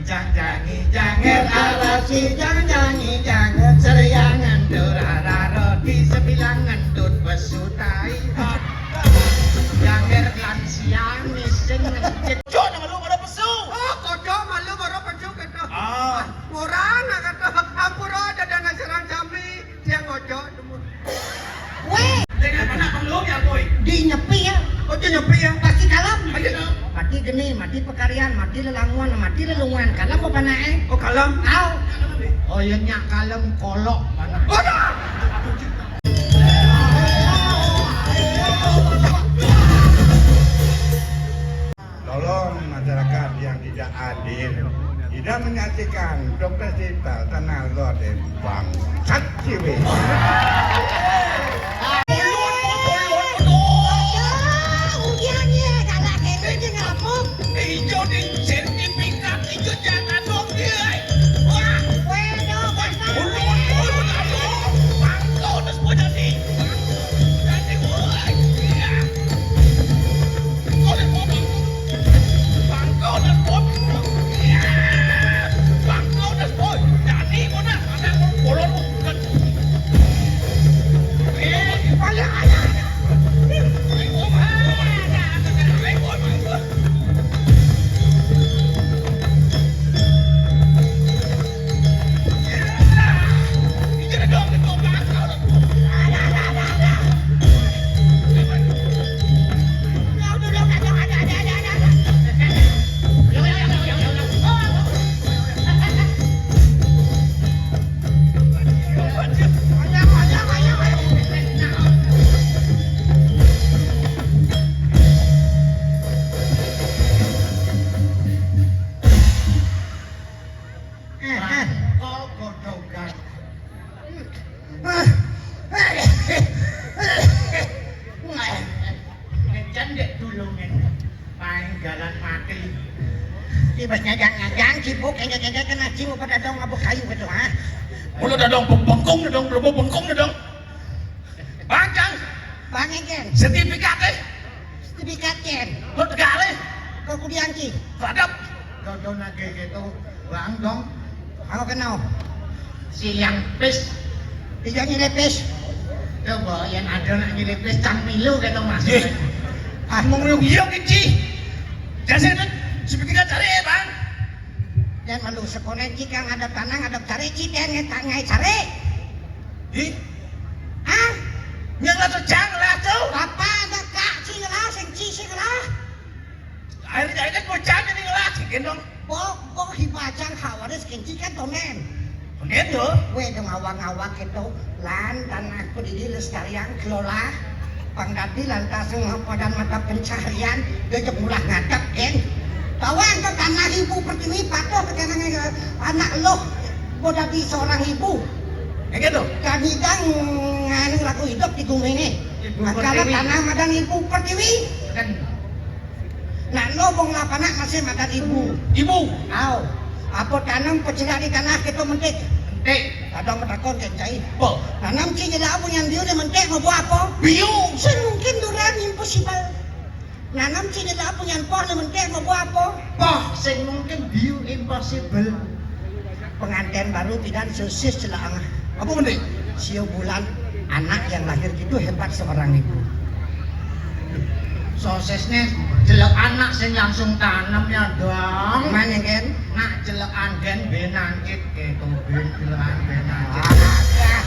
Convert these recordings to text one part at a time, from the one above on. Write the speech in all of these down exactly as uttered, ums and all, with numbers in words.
Jang jangi janger, arasi jang jangi janger, seriangan durararo di sebilangan tut besutai. Janger lan siang ngising ngecit. Cok, nama lu pada pesu? Oh, kodok malu baru pesu gitu. Ah. Kurang, kata, ampura ada dana serang kami. Dia ngocok, nemu. Weh. Dengan anak perlu ya, boy. Di nyepi ya. Oh, dia nyepi ya. Pasti kalem. Ayo dong. Mati geni, mati pekarian, mati lelanguan, mati lelungan. Kalem apa nae? Oh, kalem. Au. Oh, ya nyak kalem kolok mana? Waduh. Tolong masyarakat yang tidak hadir, tidak menyaksikan Dokter Sita Tanah Lode bangsat ciwi. Aduh, ujian ye, galak kene je ngamuk. Ijo di sertifikat ijo jangan dong dia. Wah, wedo, ulun, ulun, aduh, bangko terus bocah ni. Jadi, wah, iya. Kol godogan. Ngejan dek dulungan. Paling jalan mati. Tiba nyajang-nyajang, sibuk, engke-engke kena jiwa pada dong ngabuk kayu gitu, ha? Mula dadong bengkung, dadong berembuk bengkung, dadong. Bang, Cang. Bang, engken. Sertifikat, eh? Sertifikat, ken. Lo tegak, eh? Kau kudian, Ci. Badap. Dodo nage gitu. Bang, dong. Aku kenal. Si yang pis. Tidak nyilih pis. Coba yang ada nak nyilih pis, Cang milu gitu, Mas. Ye. Ah, mau ngomong iya, Ci. Jadi, sertifikat cari, eh, Bang. Dan malu sekolah, Ci, kang ada tanah, ada cari, Ci, dan ngetak ngai cari. Ih. Hah? Yang lah tuh, Cang, lah tuh. Apa ada kak, Ci, lah, sing Ci, sing lah. Akhirnya ini bocah ini lah, sing gendong. Bok, bok, hibacang, hawaris, kenci kan tonen. Tonen, yo. Weh, dong awak-awak itu, lan, tanahku di dilestarian, kelola. Pang dadi lantas padan mata pencaharian, gejek mulah ngadeg, geng. Bawang ke tanah ibu pertiwi, patuh ke tanah anak loh, mau dadi seorang ibu. Ya gitu. Kami dang nganu laku hidup di bumi ini. Ibu Maka pertiwi. Tanah madan ibu pertiwi. Kan. Nak lo wong lapanak masih madan ibu. Ibu. Au. Apa tanam pecilak di tanah kita mentik? Mentik. Kadang metakon kencai. Apa? Tanam ci nyelak apa yang biu di mentik mau buat apa? Biu. Sing mungkin duran impossible. Nanam ci nyelak apa yang poh di mentik mau buat apa? Poh, sing mungkin biu impossible. Pengantin baru pidan sosis celak angah. Apa mendik? Sio bulan anak yang lahir gitu hebat seorang ibu. Sosisnya jelek anak sing langsung tanam ya dong. Mana kan? Nak jelek anggen benancit gitu, ben jelek anggen benancit.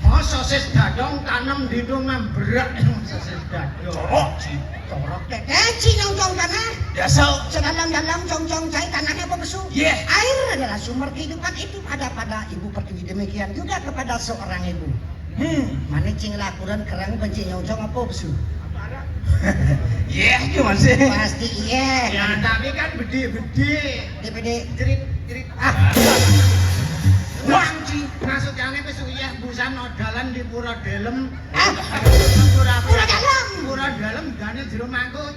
Mau sosis dadong tanam di rumah berat sosis dadong. Corok sih. Corok deh. Eh, ci nyong-nyong tanah. Biasa. Sedalam-dalam cong-cong cai tanahnya apa besu? Iya. Air adalah sumber kehidupan itu ada pada ibu pertiwi. Demikian juga kepada seorang ibu. Hmm. Mana cing lakuran kerang benci nyong-nyong apa besu? Iya, itu masih. Pasti iya. Ya, tapi kan bede-bede. Bede-bede. Jerit, jerit. Ah. Wah, ci. Maksudnya ini pesu iya busan odalan di Pura Delem. Ah. Pura, Pura Delem. Pura Delem, gane jero mangkuk.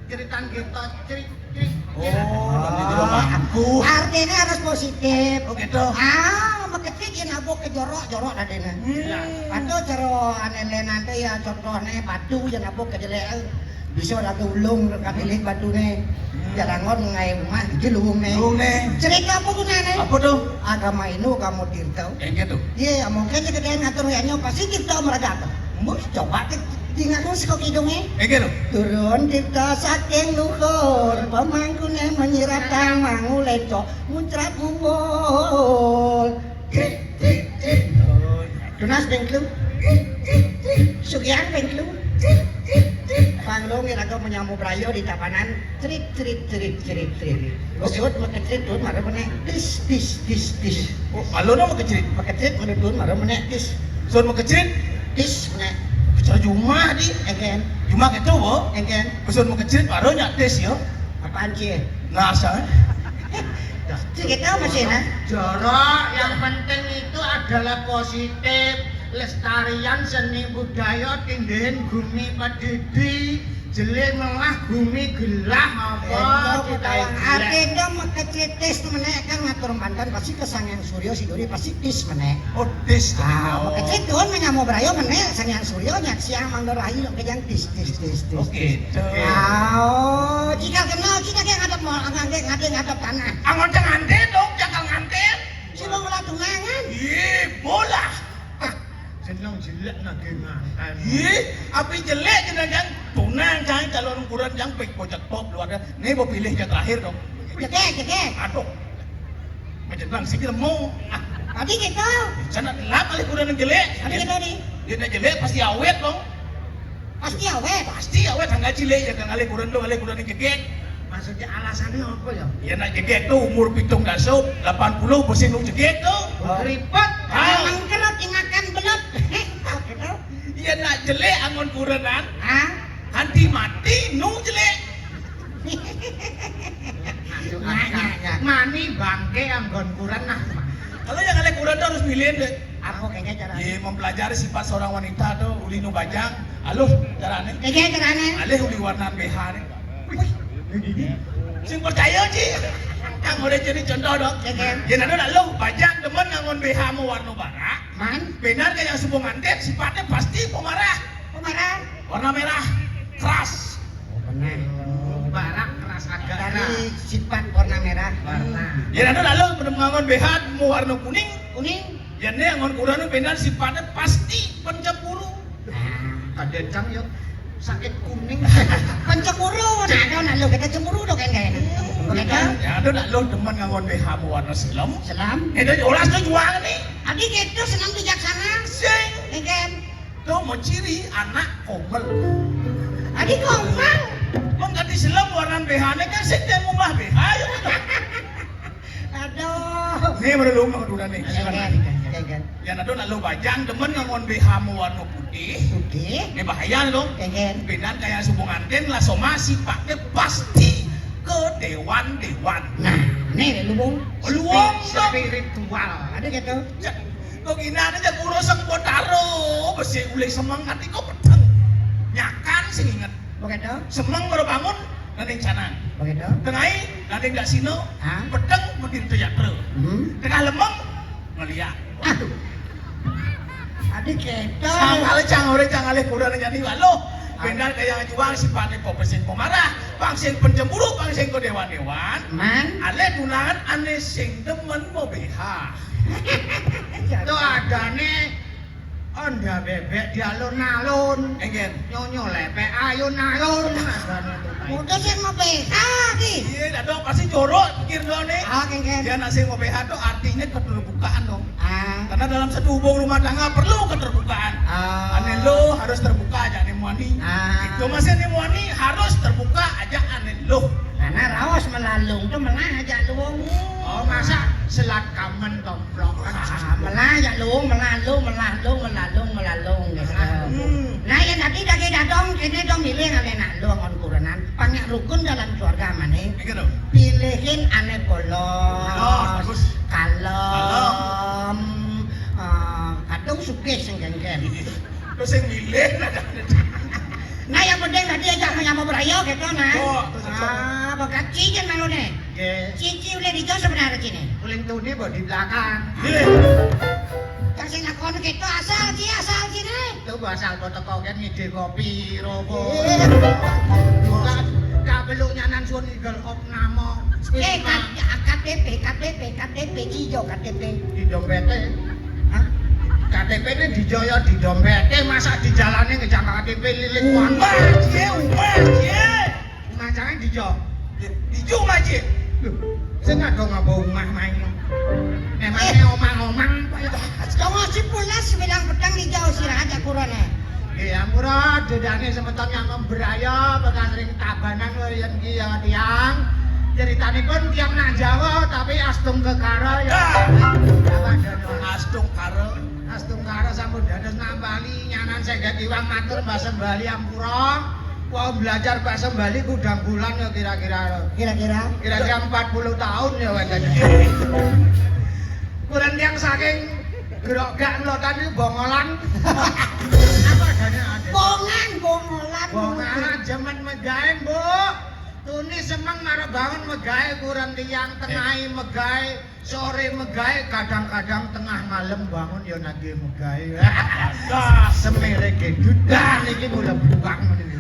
Ceritan gitu, cerit, cerit. Oh, artinya harus positif. Oh, gitu. Ah, meketik yang abuk ke jorok, jorok tadi nih. Hmm. Atau jero ane lenan teh ya contohnya batu yang abuk ke jelek. Bisa lagi ulung ke bilik batu nih. Hmm. Jarangon ngae omah iki lho wong ne. Wong ne. Cerita apa gunane? Apa to? Agama inu kamu tirta. Engke to. Iya, mungkin sekedar ngatur yanyo pasti tirta meragato. Mus coba ke tinggal saka kidunge. Engke to. Turun tirta saking luhur, pemangkune menyiratang mangu lecok, muncrat ngumpul. Tunas ping telu. Sugihan ping telu. Panglung iraga menyambu brayo di tapanan. Crit, crit, crit, crit, crit. Suut makecrit, tuun mara meneh. Tis, tis, tis, tis. Oh, malono makecrit. Makecrit, mara tuun mara meneh. Tis. Suut makecrit. Tis, meneh. Cara jumah di. Engken. Jumah keto, bo? Engken. Suut makecrit, mara nyak tis, yo. Apaan, Ci? Nasa. Ci kita masih, nah. Jorok, yang penting itu adalah positif. Lestarian seni budaya, tindihin gumi padidi, jelek melah gumi gelah apa. Ento kita utawa jelek. Ati ento makecrit tis meneh kan ngatur mantan pasti ke Sang Hyang Surya, si Duri pasti tis meneh. Oh, tis. Ah, makecrit tuun menyambu brayo meneh Sang Hyang Surya nyak siang mangga rahayu lek kejang tis, tis, tis, tis, tis. Oke, tis. Ah, oh, jika kenal, kita kayak ngadep mo-, ngadep, ngadep, ngadep tanah. Angon nganten dong, jangan nganten. Si wong ora tunangan. Iya, bolah. Seneng jelek nagih mantan. Ih, api jelek jenengan tunang, jang calon kuren jang pik bocah top luar. Nih mau pilih yang terakhir dong. Jegek, jegek. Aduh. Macam bang sih lemu. Tadi gitu. Sana lap alih kuren yang jelek. Tadi gitu nih. Dia nak jelek pasti awet dong. Pasti awet. Pasti awet, tanggal cilik ya, kan alih kuren dong, alih kuren yang jegek. Maksudnya alasannya apa ya? Ya nak jegek tuh umur pitung dasa, delapan puluh, mesti nung jegek tuh. Oh, ribet. Ah. Emang kerot dimakan belut. Gitu. Ya nak jelek angon kurenan. Hah? Nanti mati nung jelek. Nanya, nanya. Mani bangke anggon kuren nah. Kalau yang alih kuren tuh harus pilihin deh. Aku kayaknya cara. Iya, mempelajari sifat seorang wanita tuh, uli nu bajang, aluh carane. Kayaknya carane. Alih uli warnan B H ne. Wih. Sing percaya, Ci. Kang udah jadi contoh dong. Iya, kan? Yen anu nak luh bajang demen ngangon B H mau warna barak. Man? Benar kayak subuh nganten, sifatnya pasti pemarah. Pemarah. Warna merah. Keras. Oh, benar. Barak keras agak. Dari sifat warna merah. Warna. Yen anu nak luh demen ngangon B H mau warna kuning. Kuning. Yen ne angon kuren benar sifatnya pasti pencemburu. Nah, kadencang yo sakit kuning. Pencemburu, nah, ada nak luh kita cemburu dong kan, kan. Begitu? Ya, ada nak luh demen ngangon B H mau warna selam. Selam. Itu jelas tuh jual nih. Adi gitu senang bijaksana. Sing. Ya kan? Tuh mau ciri anak komel. Adi komel. Mengganti selam warna B H ne kan sing dia ngubah B H ya. Aduh. Nih baru lu mau dulu nih. Iya, kan? Iya, kan? Ya, nah, nak luh bajang demen ngangon B H mau warna putih. Putih. Ini bahaya nih, dong. Iya, kan? Benar kayak subuh nganten lah, soma sifatnya pasti ke dewan-dewan. Nah, nih, luwung. Luwung, dong. Spiritual. Ada gitu. Ya, kok gini ada aja guru seng potaro, besi ulih semangat itu peteng. Nyakan sing inget. Begitu. Semeng baru bangun, nanding canang. Begitu. Tengai, nanding dak sino. Hah? Peteng, mending tu yatra. Hmm. Tengah lemeng, ngeliat. Aduh. Adi kita. Sangkal cang ore cang alih kurang jadi lalu. Ah. Benar kayak juang sifatnya pop sing pemarah, pang sing pencemburu, pang sing ke dewan-dewan. Man. Alih tunangan ane sing demen mau B H. Itu adane Onda bebek di alun-alun. Engken. Nyonyo lepek ayun-alun. Mungkin sing mau B H ki. Iya, dak dong, pasti jorok pikir dong nih. Ah, engken. Ya, nak sing mau B H tuh artinya keterbukaan dong. Ah. Karena dalam satu hubungan rumah tangga perlu keterbukaan. Ah. Ane lo harus terbuka aja nih muani. Ah. Itu masih nih muani harus terbuka aja ane lo. Karena raos melalung tuh melah aja luwung. Oh, masa selat kamen tomplok. Ah, melah ya luwung, melalung, melalung, melalung, melalung gitu. Hmm. Nah, yang tadi daging dadong, ini dong milih ngale nak luwung on kurenan. Banyak rukun dalam keluarga mana? Iki dong. Pilihin ane polos. Oh, bagus. Kalem. Kalem. Eh, kadung sugih sing genggen. Iya. Terus yang milih. Nah, yang penting tadi aja menyambut rayo gitu, nah. Oh, terus apa? Ah, bakat cincin malu nih. Nggih. Cici ulih di jauh sebenarnya cini. Uling tuni mbok di belakang. Nggih. Yang sing lakon gitu asal ci, asal cini. Itu mbok asal mbok teko kan ngide kopi, rokok. Iya. Bukan, Peluk nyanan suwun ninggal opname. Eh, K-, K T P, K T P, K T P, dijo K T P. Di dompete. Hah? K T P-ne dijo ya di dompete, masa di jalane ngejang K T P lilit. Umah, cie, umah, cie. Umah jane dijo. Dijo, umah, cie. Lho, sing ado ngapa umah main? Emangnya omah-omah apa ya? Setengah sebelas bilang petang dijo, istirahat ya kurang, eh. Nggih, ampura, dodane semeton yang memberaya, bekas ring Tabanan, lho, yen ki ya, tiang. Ceritanipun tiang nak Jawa, tapi Astungkara ya. Ah. Apa, Dono? Astungkara. Astungkara sampun dados nak Bali, nyanan sengget iwang matur bahasa Bali, ampura. Wau belajar bahasa Bali kudang bulan ya kira-kira. Kira-kira? Kira-kira empat puluh tahun ya, wetene. Kurang tiang saking Grogak Lotan iki bongolan. Apa adanya ada? Bongan, bongolan. Bongan, jemet megae, Mbok. Tuni semeng marep bangun megae, kurang tiang tengahi megae, sore megae, kadang-kadang tengah malam bangun ya nagih megae. Dah, semere gedut. Dah, niki mula buang meniki.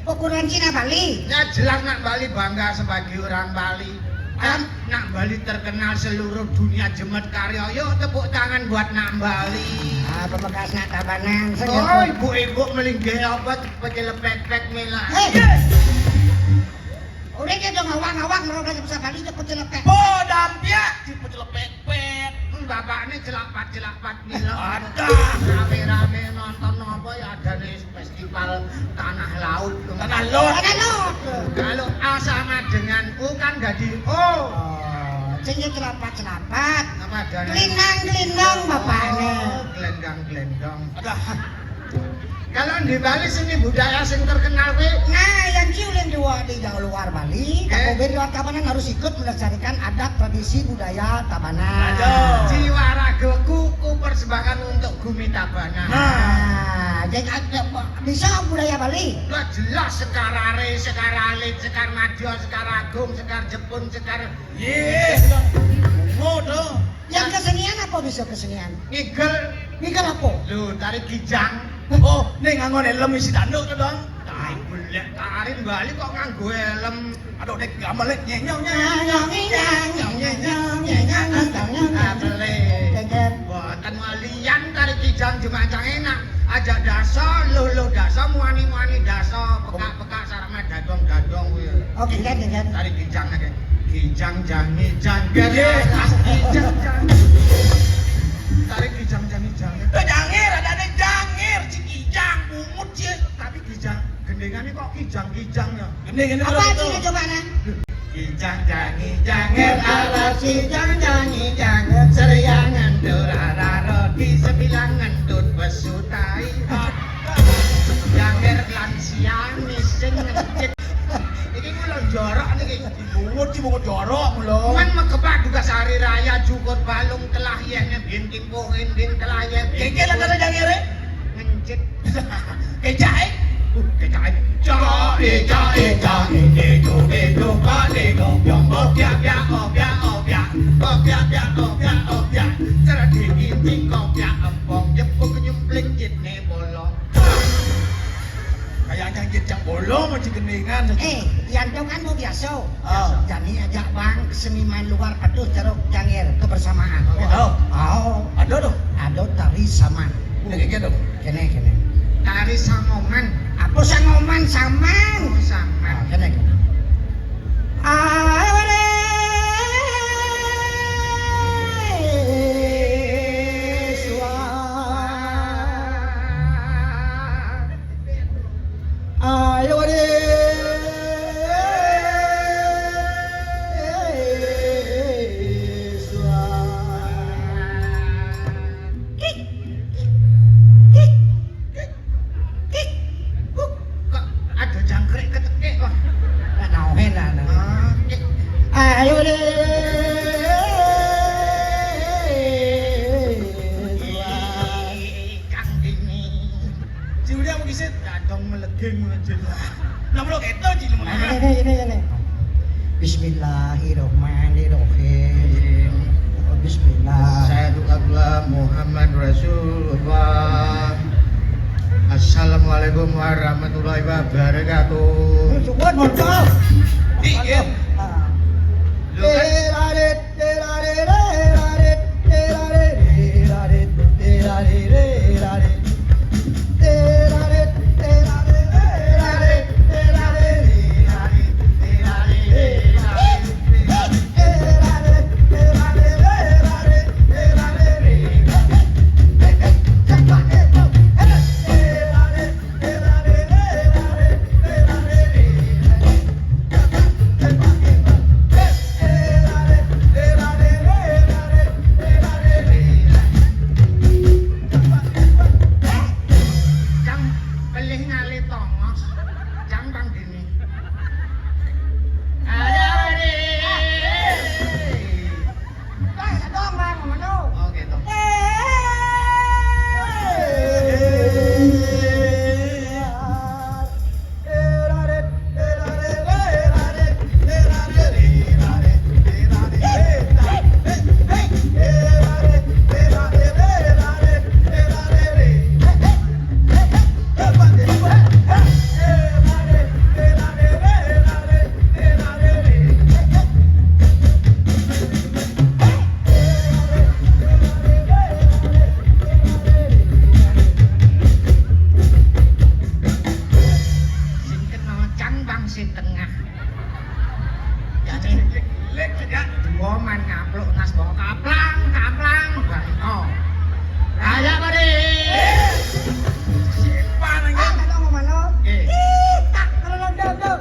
Ukuran Cina Bali. Ya, jelas nak Bali bangga sebagai orang Bali. Kan nak Bali terkenal seluruh dunia, jemet karya. Yuk, tepuk tangan buat nak Bali. Ah, pamekasne Tabanan. Oh, ibu-ibu melinggih apa, pecel pek-pek mila. Eh. Udah dia dong ngawang-ngawang, mereka bisa Bali, dia pecel pek. Oh, dampiak, di pecel pek-pek. Hmm, bapakne celak pat, celak pat mila. Ada. Rame-rame nonton apa ya, ada nih. Festival Tanah Laut. Tanah Laut. Tanah Laut. Kalau A sama dengan U kan jadi O. Oh, sing celapat-celapat. Apa adanya? Gelindang-gelindang bapakne. Oh, gelendang-gelendang. Aduh. Kalau di Bali seni budaya sing terkenal kuwi. Nah, yang ciulin dua di jauh luar Bali, eh? Kabeh luar Tabanan harus ikut melestarikan adat tradisi budaya Tabanan. Aduh. Jiwa ragaku ku persembahkan untuk Gumi Tabanan. Nah, jadi ada, bisa budaya Bali? Lah jelas, Sekar Are, Sekar Alit, Sekar Madya, Sekar Agung, Sekar Jepun, Sekar. Ye, ngono. Yang kesenian apa bisa kesenian? Ngigel. Ngigel apa? Lho, tari kijang. Oh, ning nganggo helm isi tanduk to, Dong. Tai golek tari Bali kok nganggo helm. Aduh, nek gamel, nek nyenyong, nyenyong, nyenyong, nyenyong, nyenyong, nyenyong, nyenyong. Apa le? Geger. Mboten walian tari kijang, cuma cang enak. Aja dasa, lho, lho, dasa, muani, muani, dasa, pekak, pekak, sarana dadong, dadong kuwi. Oh, geger, geger. Tari kijang akeh. Kijang, jangi, jangger. Ye. Kijang, jangi. Tari kijang, jangi, jangger. Lho, jangir, adane jangir, cik kijang, bungut, cik. Tapi kijang, gendengane kok kijang-kijang ya? Gendengane apa artine coba, nah? Kijang jangi jangir, alas kijang jangi jangir, seriangan durararo di sebilangan tut besutai. Jangir lan siang mising ngecit. Iki kula jorok niki. Bungut iki bungut jorok kula. Men megepak dugas hari raya jukut balung telah yene bin timpuhin bin telah yene bin. Iki lha kata jangire? Ngencit. Kecake. Uh, kecake. Cake, cake, cake, kejo, kejo, pale, gobyong, obyak, byak, obyak, obyak. Obyak, byak, obyak, obyak. Cerdik inting, kopyak, empong, jepuk, nyumpling, jitne, bolong. Kayak nyangkit yang bolong, masih gendingan. Eh, yang dong kan mau biasa. Oh. Jani ajak bang seniman luar petuh ceruk jangir kebersamaan. Oh. Oh. Ada dong. Ada tari saman. Ini kayak gitu. Kene, kene. Tari sangoman. Apa sangoman? Saman. Oh, saman. Ah, kene, kene. Ayo, deh. Ayo, deh. Kik. Kik. Kik. Kik. Kuk. Kok ada jangkrik ketekek, wah. Nggak tahu, enak, nah. Ah, kik. Ayo, deh. Kang Dini. Cilik apa kisit? Kadang meleging aja. Lah, mulo keto, Ci, lu. Ah, ini, ini, ini. Bismillahirrahmanirrahim. Bismillah. Asyhadu alla Muhammad Rasulullah. Assalamualaikum warahmatullahi wabarakatuh. Suwun, Monto. Iki. Lho, kan? Cang pelih ngalih tongos. Cang pang dini. Ayo, Ri. Oke, toh. Sing kena cang bang sing tengah. Jane lek ya dua man ngapluk nas bawa kaplang, kaplang, bangko. Ayo, Pak Dik. Simpan iki. Ah, tak mau malu. Oke. Ih, tak kalau lo jauh-jauh.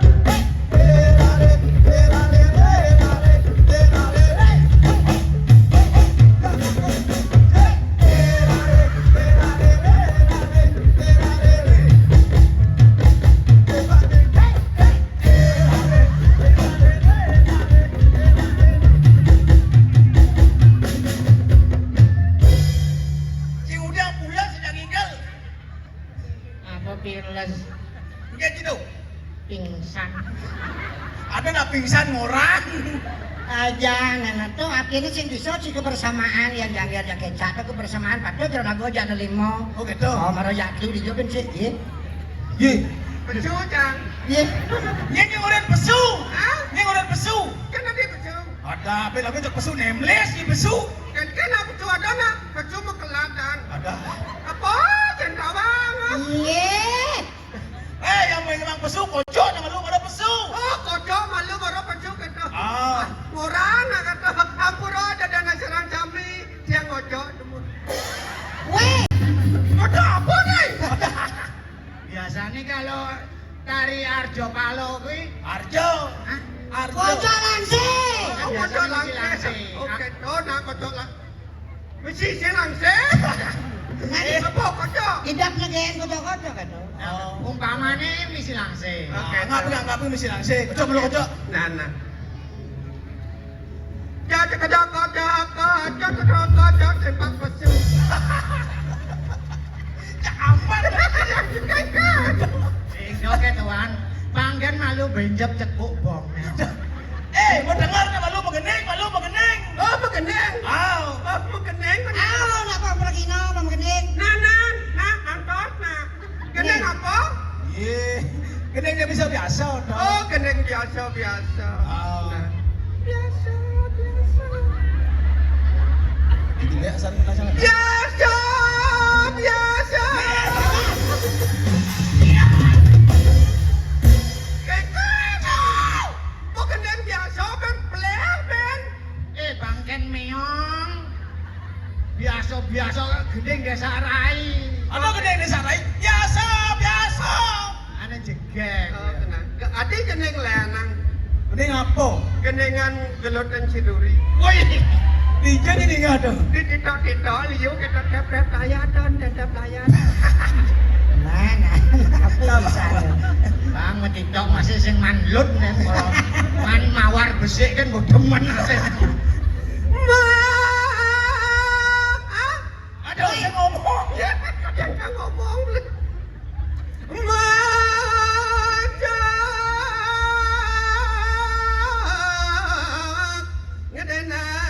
Sing udah pulang sejak ngingkel. Apa piles? Enggak gitu. Pingsan. Ada nak pingsan orang? Aja, nah, nah, tuh akhirnya sing bisa sih kebersamaan yang jangkir jangkir satu kebersamaan pada kira lagu aja limo. Oh gitu. Oh, mara yatu di Jogen sih, iya. Ye. Pesu, Cang. Ye. Ye, ini orang pesu. Hah? Ini orang pesu. Kan ada pesu. Ada, apa lagi cek pesu nemles di pesu. Kan kan apa pesu ada nak? Pesu mau kelatan. Ada. Apa? Cinta banget. Iya. Eh, yang main emang pesu, kocok nama lu pada pesu. Oh, kocok malu baru pesu kata. Ah. Murah nak kata. Ampura ada dana serang jamri, dia kocok dulu. Weh. Kocok apa nih? Biasanya kalau tari Arjo Palo kuwi. Arjo. Hah? Arjo. Kocok langsing. Oh, kocok langsing. Oke, to nak kocok langsing. Mesti sing langsing. Apa kocok? Idap ngegen kocok-kocok kan. Oh. Umpamane misi langsing. Oke, ngapi ngapi misi langsing. Kocok dulu kocok. Nah, nah. Cak, cak, cak, cak, cak, cak, cak, cak, cak, tempat pesu. Cak aman. Sing joget, Wan. Panggen malu benjep cekuk bong. Eh, mau dengar nih malu mengening, malu mengening. Oh, mengening. Aw. Oh, mengening, mengening. Aw, nak apa pergi no, mengening. Nah, nah, nah, angkot, nah. Gendeng apa? Iya. Gendeng dia bisa biasa, toh. Oh, gendeng biasa, biasa. Ah. Nah. Biasa, biasa. Itu biasa, biasa. Biasa, biasa. Kayak gitu. Kok gendeng biasa, Ben? Peleh, Ben. Eh, bangken meong. Biasa-biasa gending desa rai. Ana gending desa rai? Biasa, biasa. Ana jegeg. Oh, tenang. Ke ati jeneng lanang. Gending apa? Gendingan geloten siduri. Woi. Dijeng ini ngaduh. Di titok-titok liu kita tep-tep layadon, tep-tep layadon. Mana? Apa bisa? Bang, mencicok masih sing manlut nih. Kalau man mawar besik kan bodoh man asih. Ma. Aduh, saya ngomong. Ya, yang ngomong. Ma. Ngedenangan.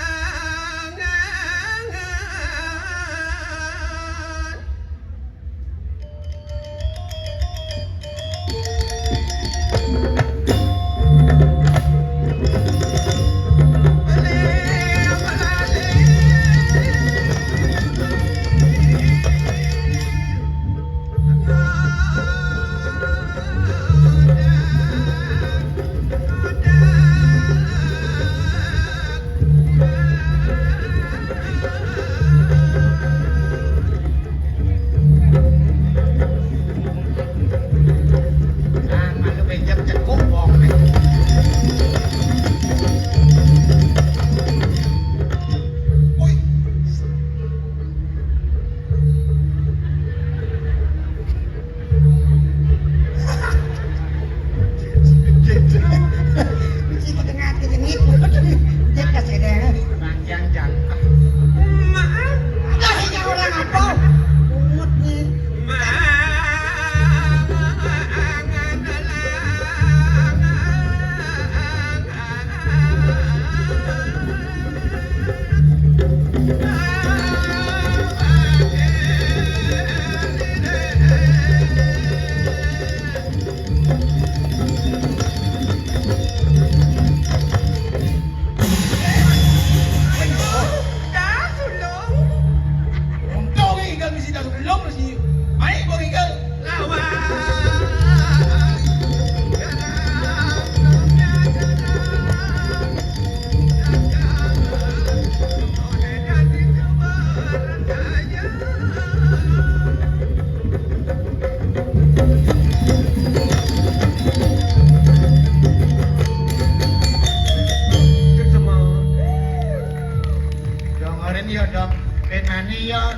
Iya dong, ben mani ya.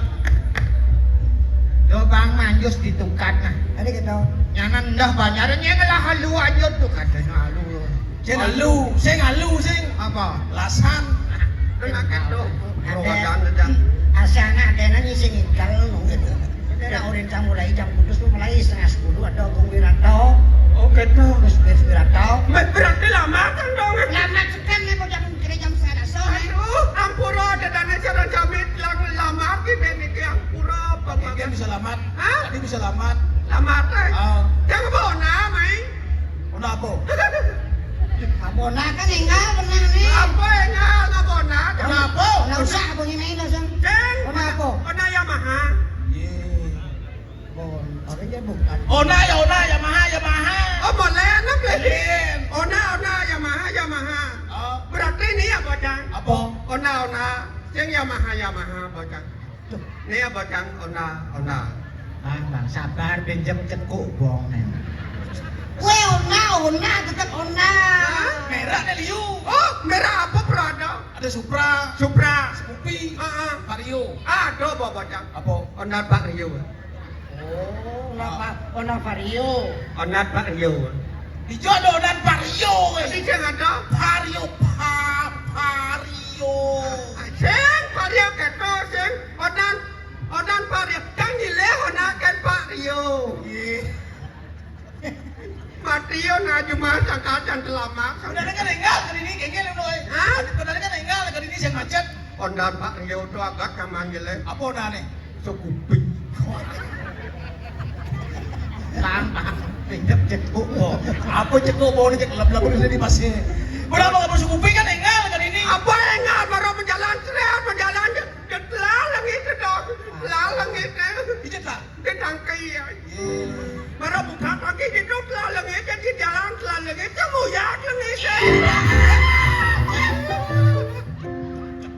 Yo bang manjus ditukar nah. Ada gitu. Nyanan dah banyak nyeng lah halu aja tuh katanya halu. Sing halu, sing halu, sing. Apa? Lasan. Kena gitu. Propaganda dah. Asana ada nanya sing intel gitu. Kita orang mulai jam putus tuh mulai setengah sepuluh ada Agung Wiranto. Oh gitu. Terus Wirato. Berarti lama kan dong. Lama sekali nih mau jam kira jam setengah sebelas. Aduh, ampura ada dana cara jamit lang lama kita nih ke ampura apa. Mungkin bisa lamat. Hah? Tadi bisa lamat. Lamat eh. Ah. Yang apa ona mai? Ona apa? Apa ona kan enggak pernah nih. Apa enggak apa ona? Ona apa? Ona usah apa ini main langsung. Ona apa? Ona Yamaha. Iya. Bon, apa aja bukan? Ona ya ona, Yamaha, Yamaha. Oh, boleh, enak ya? Boleh. Ona, ona, Yamaha, Yamaha. Oh. Berarti ini ya, Bocang? Apa? Ona, ona. Yang Yamaha, Yamaha, Bocang. Tuh. Ini ya, Bocang, ona, ona. Ah, bang, sabar, pinjam cekuk, bong. Kue ona, ona, tetap ona. Hah? Merah nih, Liu. Oh, merah apa, Prada? Ada Supra. Supra. Scoopy. Heeh. Vario. Ada, Bocang? Apa? Ona Pak Rio. Oh, Honda Vario. Honda Vario. Ijo ada Honda Vario. Ini sing ada Vario, pa, Vario. Sing Vario keto sing Honda, Honda Vario. Kan nyilih Honda kan Vario. Iya. Mati yo nah cuma sangkatan telamak. Udah kan enggak ke ini, kengkel udah. Hah? Udah kan enggak ke ini sing macet. Honda Pak Rio tuh agak kaman jelek. Apa honda nih? Scoopy. Lambang. Pinjam cekuk bo. Apa cekuk bo ni cek lep-lep ni di pasir. Berapa kamu Scoopy kan enggak kan ini? Apa enggak baru berjalan seret berjalan je lalang itu dong. Lalang itu. Ijat lah. Di tangkai ya. Baru buka kaki di tu lalang itu di jalan lalang itu mau ya lagi.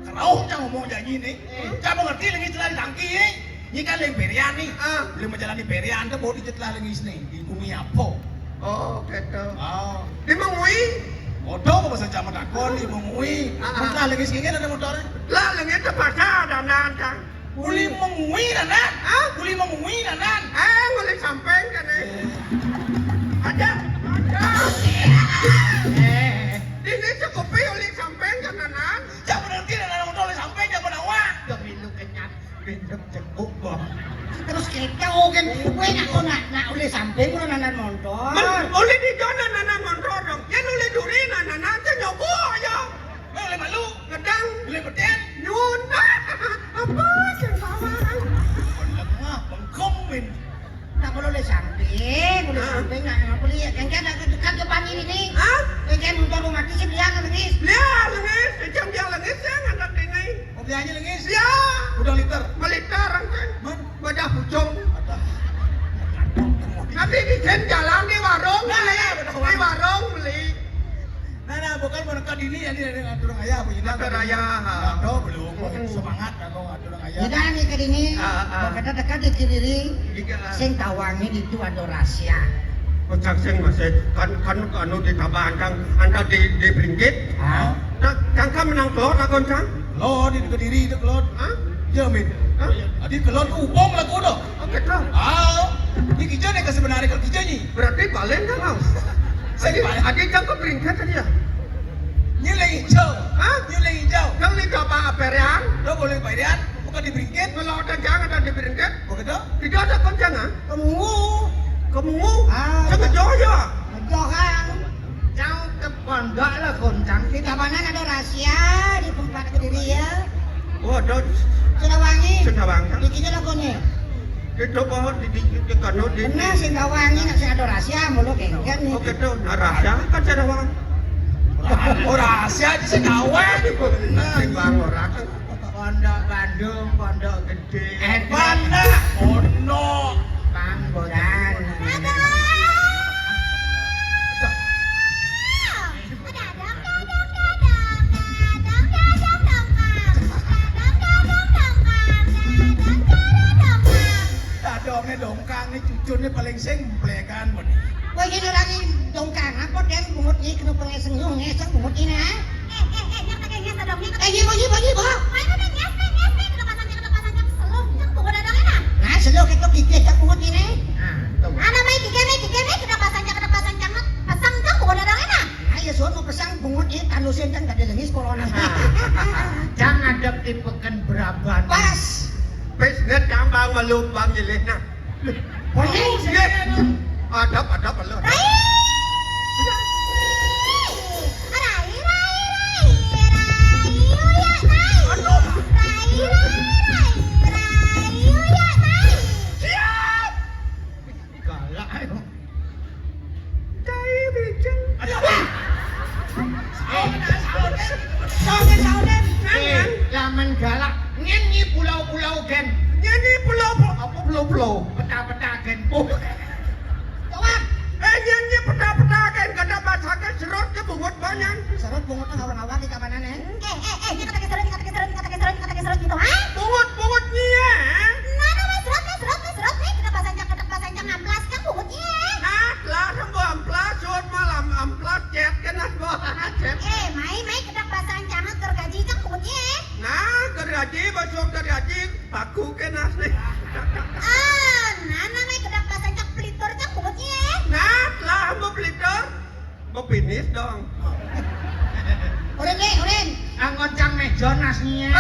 Kerauh cang ngomong janji ni. Cang mengerti lagi celah di tangki ni. Ni kan lagi berian ni. Ah. Boleh menjalani berian tu baru dicelah lagi sini. Di bumi apa? Oh, gitu. Oh. Di mengui? Bodoh kau pasal cang takon di mengui. Ah. Celah lagi sini ada motor. Lah, lagi terpaksa ada nantang. Uli mengui nanan. Hah? Uli mengui nanan. Eh, uli samping kan eh. Ada, ada. Eh. Ini cukupi uli samping kan nanan. Jangan berhenti nanan motor uli samping jangan awak. Demi lu kenyang, bendem cekuk boh. Terus kita kan, gue nak kau nak nak uli samping uli nanan motor. Uli di jona nanan motor dong. Yang uli duri nanan nanti nyobo aja. Uli malu. Gedang. Uli beten. Nyun. Apa sing salah? Uli mah bengkong min. Tak perlu le samping, perlu samping nak apa lihat kan kan nak dekat depan ini ni. Hah? Kan kan untuk rumah tu sebelah kan lengis. Lihat lengis, macam dia lengis ya ngandak dengai. Oh biayanya lengis. Ya. Udah liter. Meliter kan. Man. Badah pucung. Ada. Tapi di jalan di warung beli. Di warung beli. Nah, nah, bukan mereka dini ya, ini ada orang ayah apa ini? Ada raya. Ada belum. Semangat aku ada orang ayah. Tidak nih ke dini. Ah, ah. Kita dekat di kiri. Sing tawangi itu ada rahasia. Kocak sing masih kan kan anu di tabang anda di di bringkit. Hah? Nah, cangka menang telur tak koncang? Lo di kediri itu kelot. Hah? Jamin. Hah? Adi kelot ubong lagu dah. Oke dah. Ah, ini kita ni kasih menarik kalau kita ni. Berarti balen dah lah. Saya balen. Adi cangka bringkit tadi ya. Nyilai hijau. Hah? Nyilai hijau. Kau ni coba aperian? Lo boleh bayarian, bukan di bringkit. Kalau ada jangan ada di bringkit. Bukan dah. Tidak ada koncang ah? Kamu. Kamu. Ah. Saya kejoh ya. Kejoh kan. Jauh ke pondok lah koncang. Di tabanan ada rahasia di tempat kediri ya. Oh, ada. Sudah wangi. Sudah wangi. Bikinnya lah kau ni. Itu pohon di di di kanu di. Benar sing tawangi nak sing ada rahasia mulu kengken ni. Oke tu, nah rahasia kan sudah wangi. Oh, rahasia di sing tawangi. Benar. Sing bang orang. Pondok Bandung, pondok gede. Eh, pondok. Pondok. Panggodan. Dadongnya dongkang, ini cucurnya paling sing blekan benih. Wah, ini lagi dongkang apa dan bungut ni kena pengeseng yung ngeseng bungut ini ah. Eh, eh, eh, yang pakai nges ada bunyi. Eh, iya, iya, iya, iya. Ayo, udah nges, nges, nges. Bang malu, bang nyelih nah. Bang nyelih. Adap, adap, malu. Rai! Rai, rai, rai, rai, uyak, rai. Aduh. Rai, rai, rai, rai, uyak, rai. Siap. Galak ayo. Cai bijeng. Aduh. Saonen, saonen. Saonen, saonen. Eh, lamun galak nyanyi pulau-pulau gen. Nyanyi pulau-pulau, apa pulau-pulau? Peta-peta gen. Oh. Jawab. Eh, nyanyi peta-peta gen, kada basake serut ke bungut banyan. Serut bungut nang awak-awak di kabanan, eh. Eh, eh, eh, nyakatake serut, nyakatake serut, nyakatake serut, nyakatake serut gitu, ha? Bungut, bungut nyie. Nah, nah, nah, serut, nah, serut, nah, serut, nah, kita bahasa Jawa, kita bahasa Jawa ngamplas, kan bungut nyie. Nah, lah, sembuh amplas, sut malam amplas, cet, kena sembuh, cet. Eh, mai, mai, kedak bahasa Jawa gergaji, kan bungut nyie. Nah, gergaji, basuh gergaji, paku kena sih. Ah, nah, nah, mai, kedak bahasa Jawa pelitur, kan bungut nyie. Nah, lah, sembuh pelitur. Bepinis dong. Urin, Wi, urin. Anggon cang meja nasnya.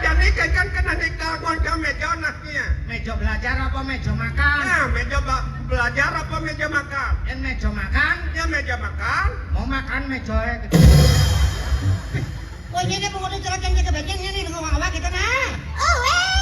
Jadi kengken kena nikah anggon cang meja nasnya. Meja belajar apa meja makan? Nah, meja ba- belajar apa meja makan? Yang meja makan. Yang meja makan. Mau makan meja. Wah, ini pungut celak yang kita baca ini dengan awak-awak kita nah. Oh, weh.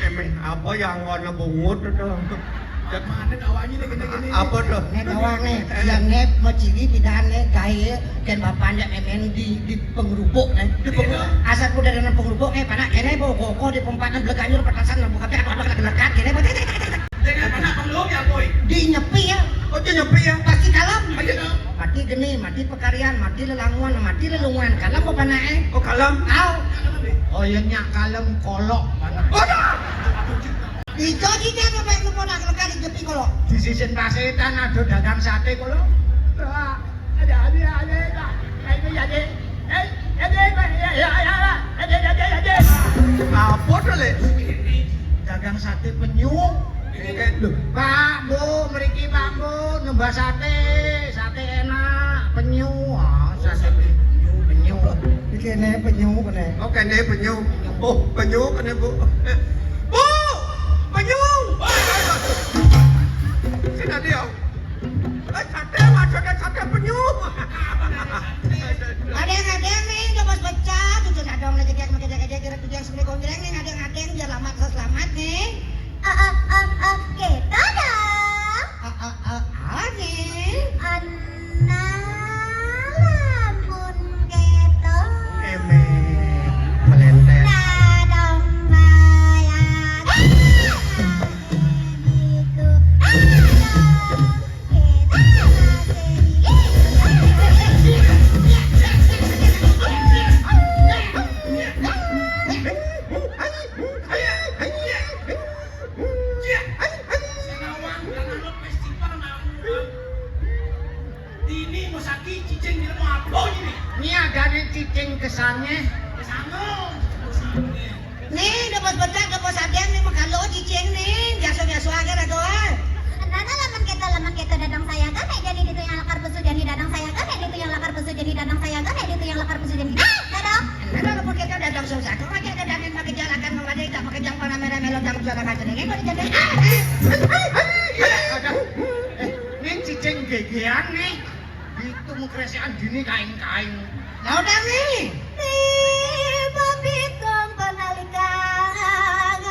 Emeh, apa yang warna bungut itu? Mana awaknya nih gini-gini? Apa tuh? Nek awak nih, yang nek mau cili pindahan nek gawe ken bapak nek emen di di pengerupuk nih. Di pengerupuk. Asal udah dengan pengerupuk nih, panak kene bawa koko di pempatan beleganyur petasan lampu kafe apa apa lekat kene. Dengan anak perlu ya, boy. Di nyepi ya. Oh, di nyepi ya. Pasti kalem. Ayo dong. Mati geni, mati pekarian, mati lelanguan, mati lelunguan. Kalem apa nae? Oh, kalem. Au. Oh, ya nyak kalem kolok. Waduh. Ijo cicing apa yang mau nak lekat di nyepi kolok? Di sisin pasetan ada dagang sate kolok. Ada, ada, ada, ada. Ayo, ya, deh. Apa to, Lek? Dagang sate penyu. Lho, Pak, Bu, mriki Pak, Bu, nembah sate. Sate enak, penyu. Ah, sate penyu, penyu. Iki kene penyu kene. Oh, kene penyu. Oh, penyu kene, Bu. Bu, penyu. Sing ati ya. Eh, sate, maksudnya sate penyu. Adeng-adeng nih, udah bos pecah, tuh tuh adong lagi dia makai jaga jaga tuh yang sembunyi konjreng nih, adeng-adeng biar lama selamat nih. Ah, ah, ah, ah, kita dong. Ah, ah, ah, ah, nih. Ana lamun keto. Emeh, melenter. Dadong bayar. Gitu. Dadong. Dini mau sakit cicing di rumah apa ini? Ini ada nih cicing kesannya. Kesana. Nih, udah bos becak, udah bos adem nih, makan lo cicing nih, biasa-biasa aja lah tuh. Nana lamun kita, lamun kita dadang saya kan, eh, jadi itu yang lakar pusu jadi dadang saya kan, eh, itu yang lakar pusu jadi dadang saya kan, eh, itu yang lakar pusu jadi. Ah, dadang. Nana lamun kita dadang susah, tuh pakai dadangin pakai jalakan, mau ada kita pakai jang panah merah melon jang suara kaca nih, kok jadi. Eh, ini cicing gegean nih. Itu mukresekan dini kain-kain. Lah udah nih. Tiba bikong penalikan.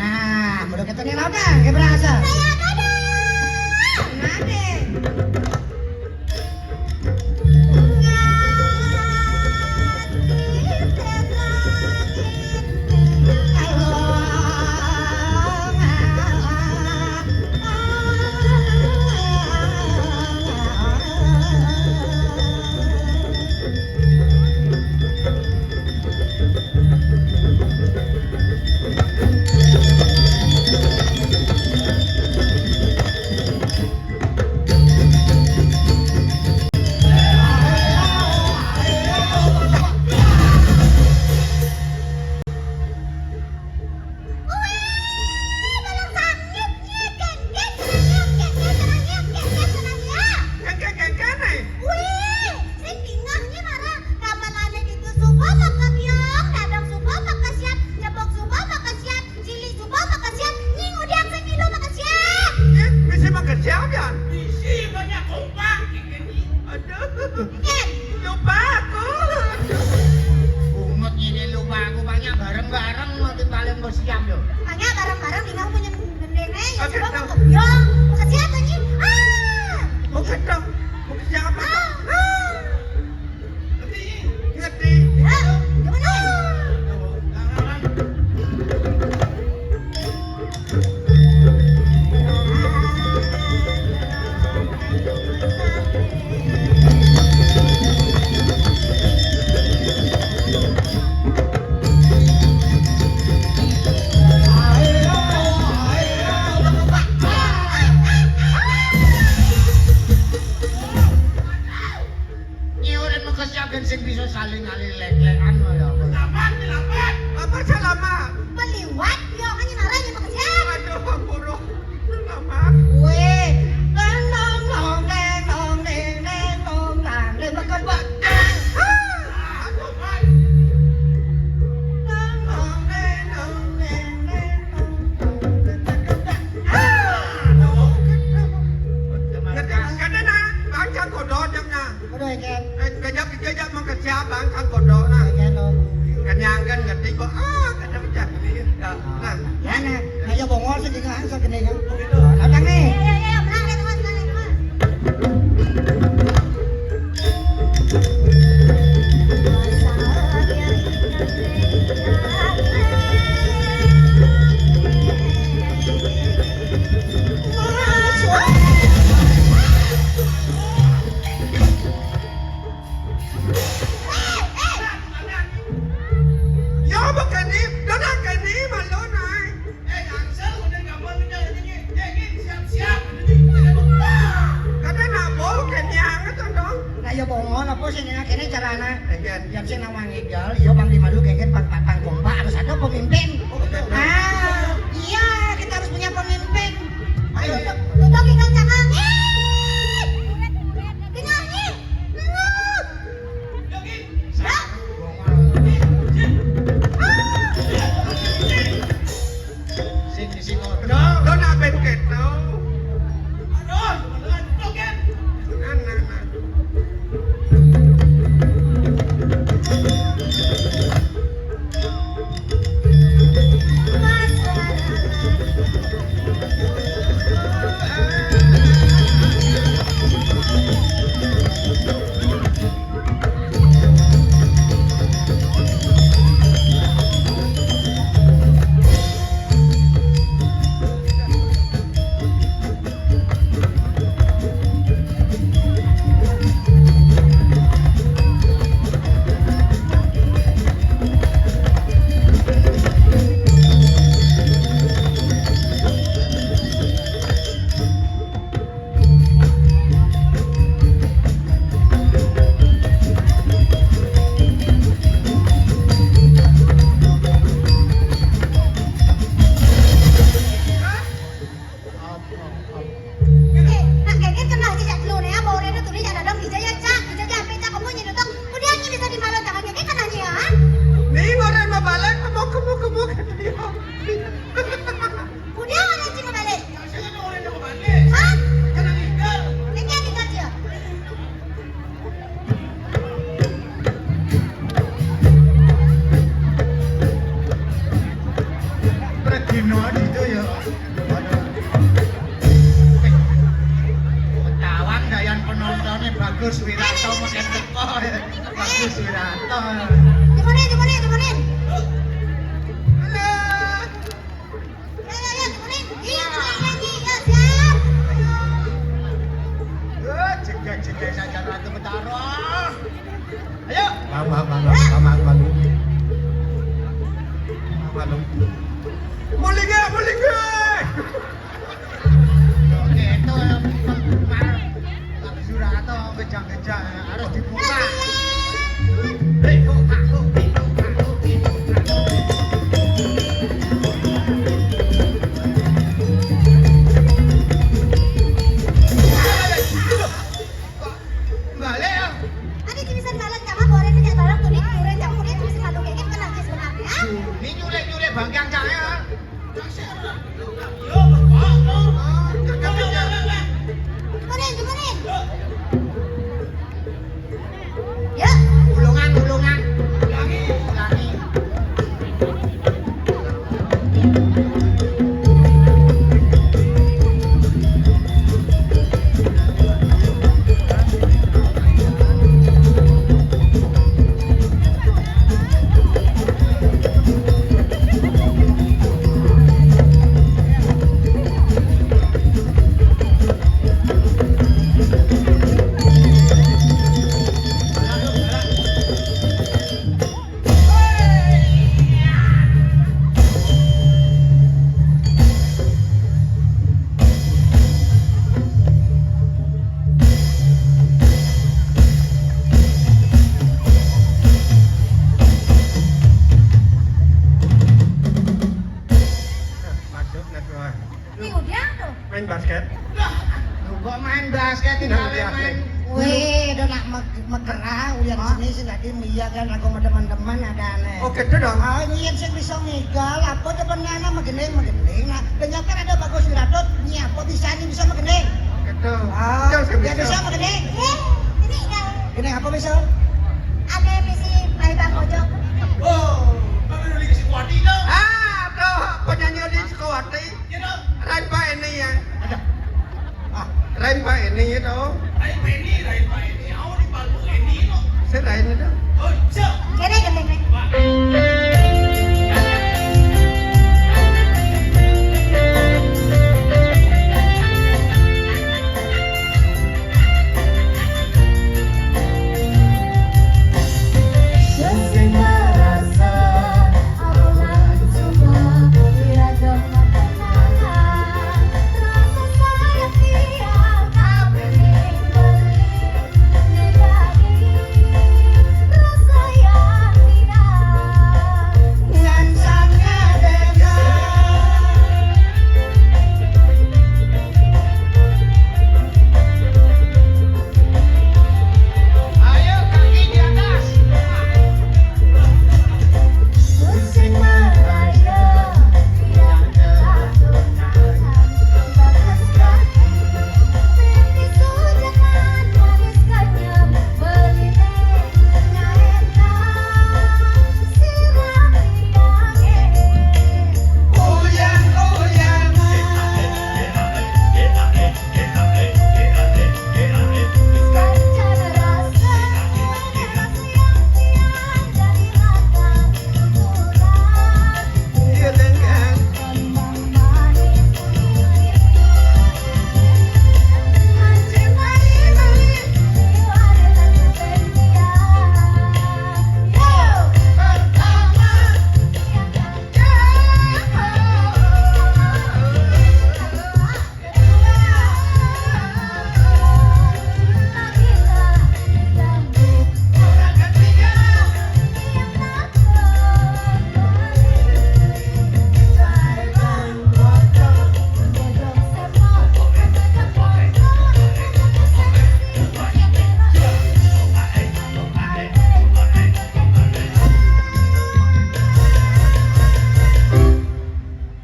Nah, udah ketemu lautan, kayak berasa. Saya ada. Nanti. Makanya bareng-bareng di kampung yang gendeng, eh, ya, coba mau kebyong. Mau ke siapa, Nyi? Ah! Mau ke dong. Mau ke siapa? Ah! Ah! Ngerti? Ngerti? Ah! Gimana? Nyuwun mengko siap ben sing bisa saling ngalih lek-lekan kaya apa. Selamat, selamat. Apa selamat? Meliwat, yo kan nyinara ya mengko siap. Aduh, ampura. Selamat. Weh, nong nong neng nong neng neng nong nang neng mengko bak. Ah, aduh, Mas. Nong nong neng nong neng neng nong nang neng mengko bak. Ah, aduh. Kata, kata nak, bangsa kodok jam nak. Aduh, Ken. Eh, kejap, kejap mengkejap, bang, kan kodok, nah. Ken, oh. Kenyang kan ngerti kok. Ah, kadang pecah ni. Ya, nah. Ya, nah. Ayo bongol sih, tinggal angsa kena kan. Oh, gitu. Datang nih. Ya, ya, ya, ya, benar, ya, teman, benar, ya, teman. Yo, bakani, dona kani, malu nai. Eh, Angsel, udah gampang, udah, ini, eh, ini, siap-siap, ini, ini, ini. Kata nak bau, kani anget, dong. Nah, ya, bongon, apa sih, ini, ini carana? Enggak. Yang sih nawang igal, ya, Bang, di malu, kayak, Bang, Bang, Bang, Bang, harus ada pemimpin. Oh, betul. Ah, iya, kita harus punya pemimpin. Ayo, ayo. Tutup, tutup, ikan cakang. Eh! Dengar, eh! Dengar! Sing isi kodok. Lo nak ben keto. Aduh, beneran keto, Ken. Nah, nah, nah. Eh, nak kengken kenal aja jak dulu nih ya, bawa Reno tuh nih, jak dadang, bisa ya, Cak, bisa aja sampai Cak, kamu nyedot, udah aja bisa di malam tangan kengken kenalnya ya. Nih, orang mau balik, kamu, kamu, kamu, kamu. Udah, orang sini balik. Hah? Ini yang tinggal dia. Predino itu ya. Waduh. Ketahuan dayan penontonnya Bagus Wiranto makin teko ya. Bagus Wiranto. Gimana, gimana, gimana? Halo. Ya, ya, ya, gimana? Iya, gimana lagi? Ya, siap. Ayo. Eh, jeger-jeger saja Ratu Betara. Ayo. Bang, bang, bang, bang, bang, bang. Bang, bang. Mulih nggih, mulih nggih. Oke, itu penggemar Pak Surato kejang-kejang harus dibuka. Hei, buka, buka, buka, buka, buka. Balik ya. Tadi bisa balik sama Boren minyak tolong tuh nih, Boren jam kulit bisa malu kayak gitu, kenapa sebenarnya? Ini nyulek-nyulek bangkiang saya. Boren, Boren. Seni sing dadi mia kan aku teman-teman ada aneh. Oh, gitu dong. Ah, nyien sing bisa ngigal, apa demen anak megening-megening. Nah, kenyata ada bagus Wiratut, nyapa bisa ini bisa megening. Gitu. Ah, dia bisa megening. Iya, ini kan. Ini apa bisa? Ada misi Bang Ojok. Oh, kami udah dikasih kuat dong. Ah, tuh, penyanyi di Sukawati. Rain Pak Eni ya. Ada. Ah, Rain Pak Eni ya toh. Rain Pak Eni, Rain Pak Eni. Aku di Pak Eni no. Si Rain itu. Oh, siap. Kene gendeng, Nek.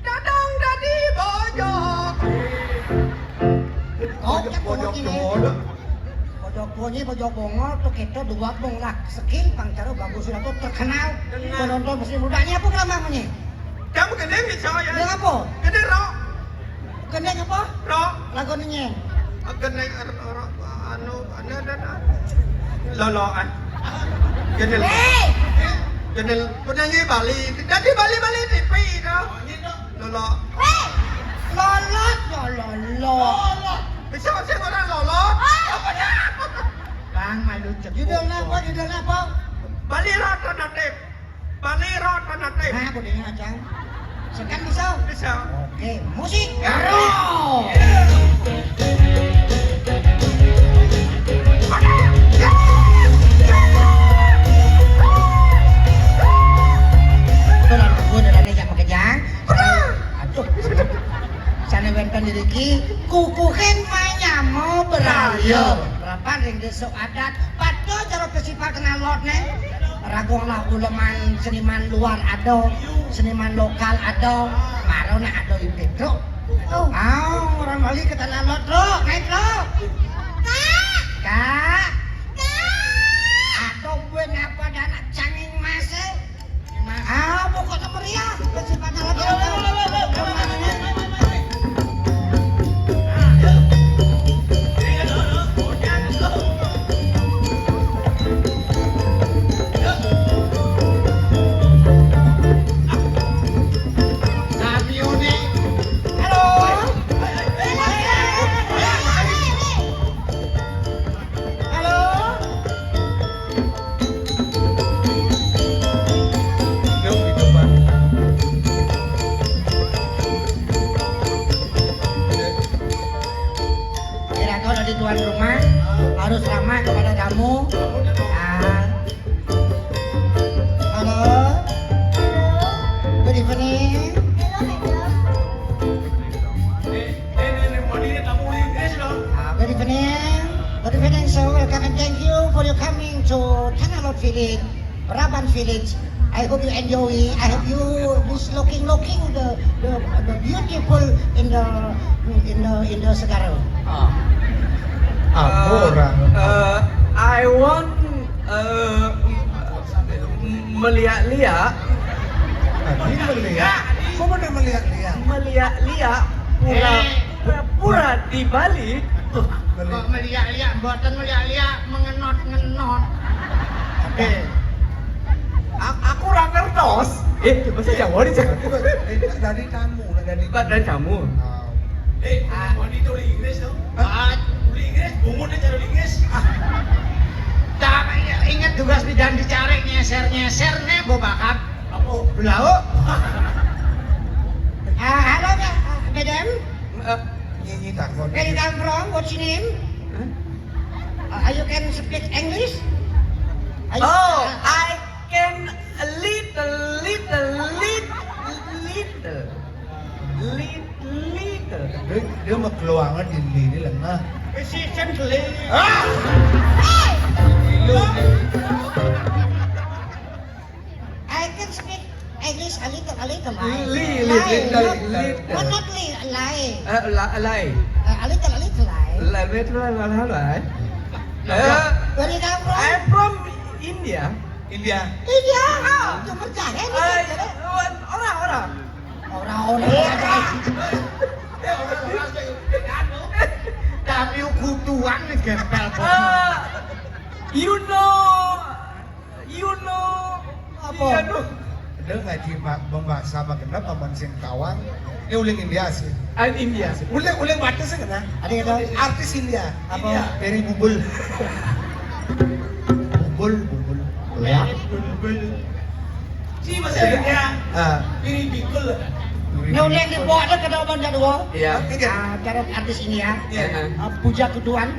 Dadong dadi bojog. Oh, bojog, bojog bongol. Bojog bongol, bojog bongol, tuh kita dua bongol lah. Sekin pang cara bagus sudah tuh terkenal. Penonton masih mudanya apa nama namanya? Kamu gede bisa ya? Dia apa? Gede rok. Gede apa? Rok. Lagu nanya. Gede anu ada ada. Loloan. Gede. Hei. Gede penyanyi Bali. Jadi Bali Bali T V itu. Lolo. Hei. Lolot, lolo. Bisa sih orang lolot. Apa ya? Bang malu cek. Judulnya apa? Judulnya apa? Bali Road Alternative. Bali Road Alternative. Nah, aku dengar aja. Sekan bisa? Bisa. Oke, musik. Rock. Gue udah ada yang pakai jang. Aduh. Sana wenten diriki kukuhin manyamo beraya. Berapa ring desa adat? Padha cara festival kenal lot ne. Ragung lah uleman seniman luar ada, seniman lokal ada, maro nek ada ing Pedro. Oh. Ah, orang Bali ke tanah lot, Bro. Naik, Bro. Kak. Kak. Kak. Ada gue ngapa ada anak canging mas, eh? Ah, pokoknya meriah. Festival kenal lot. Village, Raban Village. I hope you enjoy. I hope you is looking looking the the, the beautiful in the in the in the Segara. Ah. Aku orang. Uh, I want uh, meliak-liak, Tadi melihat. Kok mana melihat-lihat? Meliak-liak pura pura di Bali. Kok meliak-liak, mboten meliak-liak, mengenot-ngenot. Oke. A- aku orang ngertos. Eh, bahasa Jawa nih, Cak. Itu kan dari, dari kamu lah, dari Bukan dari kamu. Oh. Eh, mandi itu oleh Inggris tuh. Ah, Oleh Inggris, bungut aja oleh Inggris. Tapi ingat tugas bidan dicari nyeser-nyeser nih, bu bakat. Apa? Belauk. Ah, halo, uh, madam. Eh, Nyanyi takut. Where you come from? What's your name? Uh, you can speak English? Are you- oh, I can a little, little, little, little, little, little. Dia, dia mau keluar di sini lengah. Precision geli. Gila. I can speak English a little, a little. Lie. Li- li- Lie, little, not, little. But not li- lie. Eh, la- lie. Uh, a little, a little lie. Lie, little, lie, lie, lie. Eh, Where you come from? I'm from India. India. Iya, oh, cuma jahe nih. Eh, orang, orang. Orang-orang. Tapi ukutuan nih gempel. Eh, you know, you know. Apa? Iya, duh. Dia ngaji ma- membahasa magenep aman sing kawang. Ini uling India sih. I'm India. Uling uling batas sih kena. Ada yang tahu? Artis India. Apa? Peri Bubul. Bubul, Bubul. Ya. Si masih ada. Ah. Ini bikul. Nah, udah yang dibawa ada ke dalam jadwal. Iya. Tiga. Ah, cara artis ini ya. Iya. Ah, puja kutuan.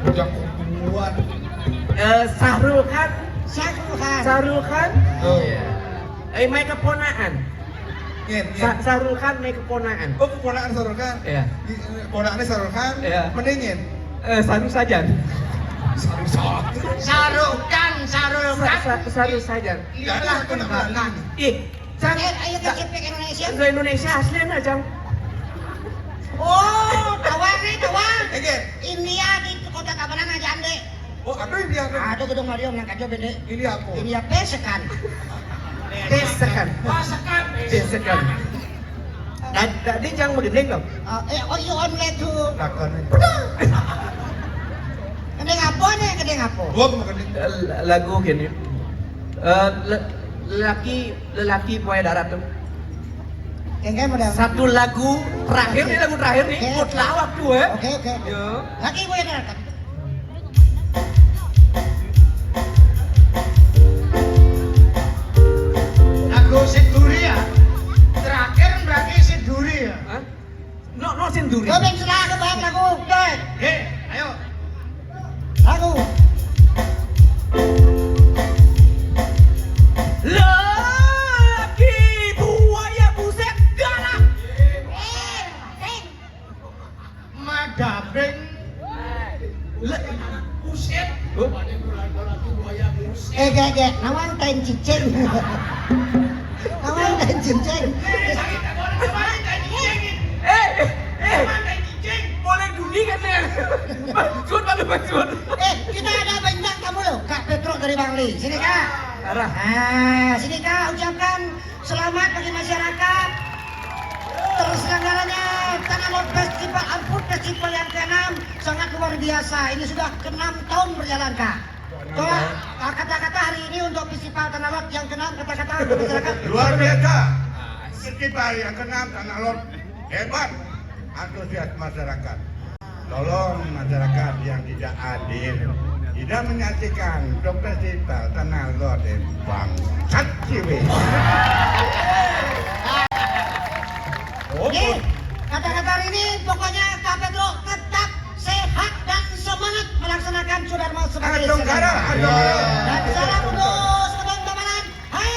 Udah kutuan. Eh, Sahrul Khan. Sahrul Khan. Sahrul Khan. Oh. Eh, my keponakan. Nyen, nyen. Sa- Sahrul Khan my keponakan. Oh, keponakan Sahrul Khan. Iya. Di- Keponakannya Sahrul Khan. Iya. Mendingin. Eh, Sahrul Sajan. Sahrul Sajan. Sarukan, Sarukan. Sa- Sahrul Sajan. Jadi aku nak bilang gini. Ih, Cang. Eh, ayo ke speak Indonesia. Bahasa Indonesia aslinya, Cang. Oh, tawang nih, tawang. Again. India di kota Tabanan aja ande. Oh, apa yang dia apa? Ada gedung Mario yang kajo bende. Ini apa? India pesekan. Pesekan. Pasakan. Pesekan. Nah, tadi Cang begending dong. Ah, eh, oh, you only to. Takkan. Gending apa nih, gending apa? Gua mau kena. Eh, lagu gini. Eh, le- lelaki lelaki buaya darat tuh. Yang kayak model. Satu lagu terakhir nih, lagu terakhir nih. Oke. Buat lawak tuh ya. Oke, oke. Ya. Lagi buaya darat. Lagu sing duri ya. Terakhir berarti sing duri ya. Hah? No, no sing duri. Gue pengen salah ke bang lagu. Deh. Hei, ayo. Lagu. Lelaki buaya buset darah. Eh, eh. Madabeng. Le- Buset. Oh. Pada bulan-bulan tuh buaya buset. Eh, gak, gak. Nawang tain cicing. Nawang tain cicing. Eh, sakit tak boleh kemarin kayak cicing. Eh, eh, Kemarin kayak cicing. boleh duri kan ya? Maksud apa maksud? Eh, kita ada bintang tamu loh, Kak Petro dari Bangli. Sini, Kak. Arah. Nah, sini, Kak, ucapkan selamat bagi masyarakat. Terselenggaranya Tanah Lot Festival, Unfood Festival yang keenam, sangat luar biasa. Ini sudah keenam tahun berjalan, Kak. Coba, ah, kata-kata hari ini untuk Festival Tanah Lot yang keenam, kata-kata untuk masyarakat. Luar biasa. Festival yang keenam Tanah Lot hebat. Antusias masyarakat. Tolong masyarakat yang tidak hadir, tidak menyaksikan untuk Festival Tanah Lot, bangsat ciwi. Nih, kata-kata hari ini pokoknya Kak Petro tetap sehat dan semangat melaksanakan Sudarma sebagai Adong kara, seorang. adong kara. Dan salam untuk Semarang Tabanan. Hai,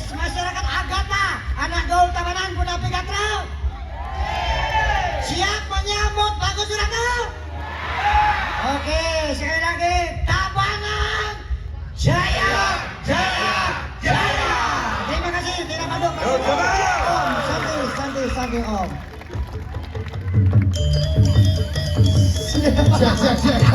masyarakat Agatha, anak gaul Tabanan, Bunda Pigatro. Siap menyambut Bagus Jurato? Oke, sekali lagi, Tabanan Jaya! Jaya! Jaya! Terima kasih, tidak manduk. Om, santai, santai, santai, Om. Siap, siap, siap.